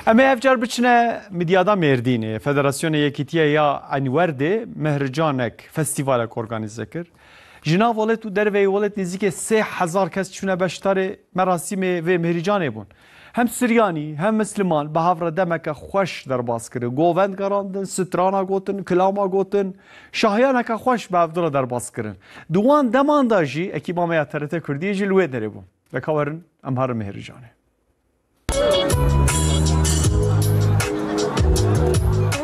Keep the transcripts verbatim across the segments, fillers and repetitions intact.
Em ê ev car biçine Midyada Mêrdînê. Federasyona Yekîtiya ya Enwerdê mehricanek, festîvalek organîze kir. Ji nav welêt û derveyê welêt nêzîkê sê hezar kes çûne beşdarê merasîmê vê mihricanê bûn. Hem Siryanî, hem Misliman bi hev re demeke xweş derbas kirin. Govend gerandin, strana gotin, kilama gotin. Şahiyaneke xweş bi hevdu re derbas kirin. Di wan deman de jî ekîba me ya T R T Kurdiyê jî li wê derê bû. Leka werin, em herin mihricanê.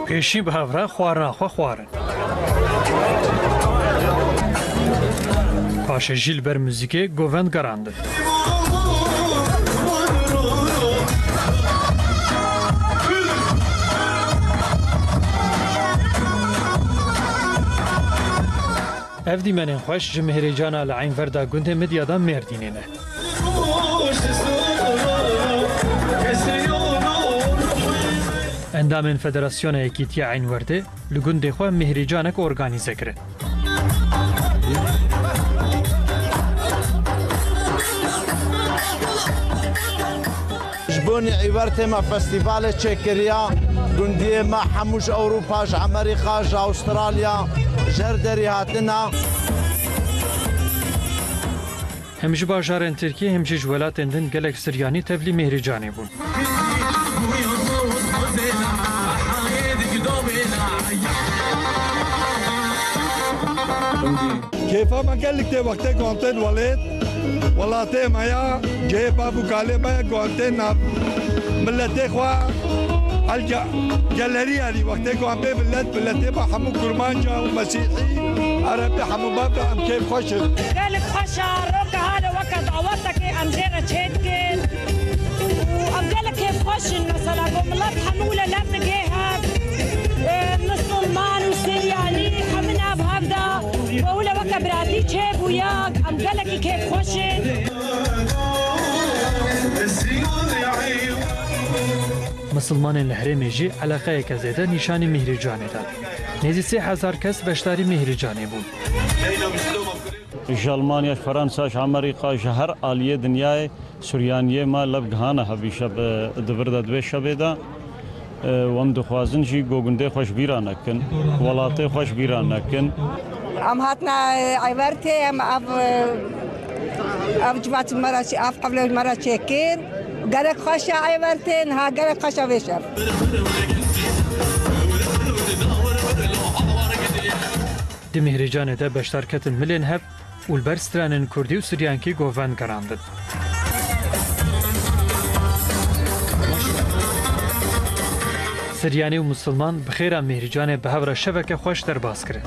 Pêşî bi hev re xwarina xwe xwarin. Paşê jî li ber muzîkê govend gerandin. Ev dîmenên xweş ji mihrêcana li Eynverda gundê Midyada Mêrdînê ne. Endamên Federasyona Yekîtiya Eynwerdê li gundê xwe mihrêcanek organîze kirin. Ji bo Eynwertê me festîvalê çêkiriya, gundiyê me hemû ji Ewropa, ji Amerîka, ji Awustralya, ji her derî hatine. Hem ji bajarên Tirkiyê hem jî ji welatên din gelek Siryanî tevlî mihrêcanê bûn. Kêfa me gelek tê wextê ku em tên welêt, welatê me ya, cihê bav û kalê me ya ku em tên nav miletê xwe, el ge-, geleriya lî wextê ku em bê milet, miletê me hemû kurmanc e û mesîhî, erebî hemû bav de em kêf xweş in. Gelek xweş e, roke hale weke dawetekê em jê re çêdikin. Û em gelek kêfxweş in, mesela, ku milet hemû li lev digê hev, e, misilman û siryanî, hemû nav hev de, ku wile weke biratî çêbûye, em gelekî kêfxweş in. Misilmanên li herêmê jî eleqeyeke zêde nîşanî mîhrî canê dan. Nêzî sê hezar kes beşdarî mîhrî canê bûn. Ji Almanya, ji Fransa, ji Amerîka, ji her aliyê dinyayê Suryaniyê me lev gihane hev îşev, e, di vir de di vê şevê de. E, û em dixwazin jî ku gundê xwe ji bîra nekin, welatê xwe ji bîra nekin. Em hatine, e, Eyvertê, em ev, e, ev civatî me re çê-, ev hevle me re çêkir. Gelek xweş e Eyvertê, niha gelek xweş e vê şev. Di mîhrîcanê de beşdar ketin milên hev û li ber stranên kurdî û siryankî govend gerandin. Siryanî û misilman bi xêra mîhrîcanê bi hev re şeveke xweş derbas kirin.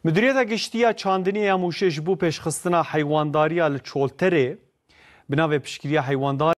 Midûriyeta Giştî ya Çandiniyê ya Mûşê ji bo pêşxistina heywandariya li Çolterê bi navê Piştgiriya Heywandar